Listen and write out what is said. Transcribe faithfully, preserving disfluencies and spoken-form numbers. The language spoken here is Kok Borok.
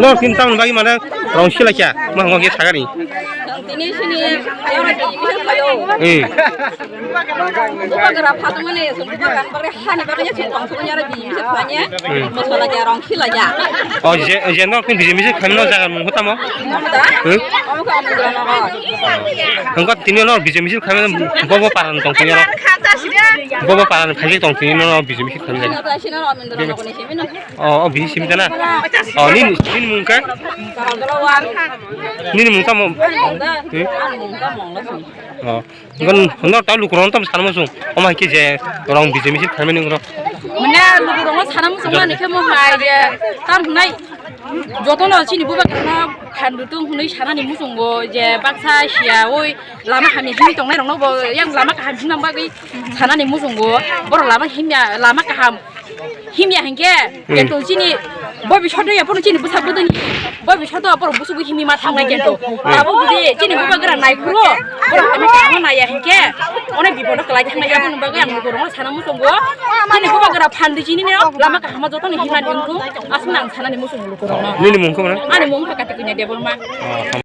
Norok tin tamni bagwi mane rong silai kha, ma hwngo khe sagani. Tini sini ayora di bisa kayo. Eh. Bubagra phatungmani, bubagra bagwi hani bagwi ya chwng tongthokni aro bini misil khlaiya. Hmm. Mosola ja, rong sila ja. Oh, je, je norok tin bini misil khlaimano jaga mung hotamo? Mung da? Hmm? Omo kha mung da nogo. Hwnkhai tini norok bini misil khlaimano bobo parani tongthokni aro. Bobo parani phaijak tongthokni norok bini misil khlaimani. Sino ta sino ro mung da nogo ni simi no. Oh, oh, bini simi da na? Oh, nini, nini mung kha? Karal dolo wan. Nini mung tamo? Mung da. Hmm? Ani mung da mung da sini. Oh. Ngon, ngon tau lukurok tamo sanma sung. Oma khe je rong bini misil khlaimani ngon. Mane lukurok sanma sung ani khe mo hai je tam hnai. Jotono chini bubagrano phan rwtwng hwnwi sanani muchungo je baksa siya oi lama hamya himwi tongnairokno bo yang lama kaham himna bagwi sanani muchungo. Borok lama himya, lama kaham himya hinkhe, hmm, keto chini bobi sodo ya pono chini bwsa budani bobi sodo borok busugo himwi ma thangnai keto. Hmm. Abo budi chini bubagra naiphuru borok hamya kaham naiya hinkhe, one bipodo kwlai thangnai ya pono bagwi ang lukurokno sana muchungo. Chini bubagra phan di chini no lama kaham jotono himnani wngkhu. Aswk nang sanani muchung lukurokno. Nini mung khe mano? Ani mung kha Kati Kunya Debbarma. Oh,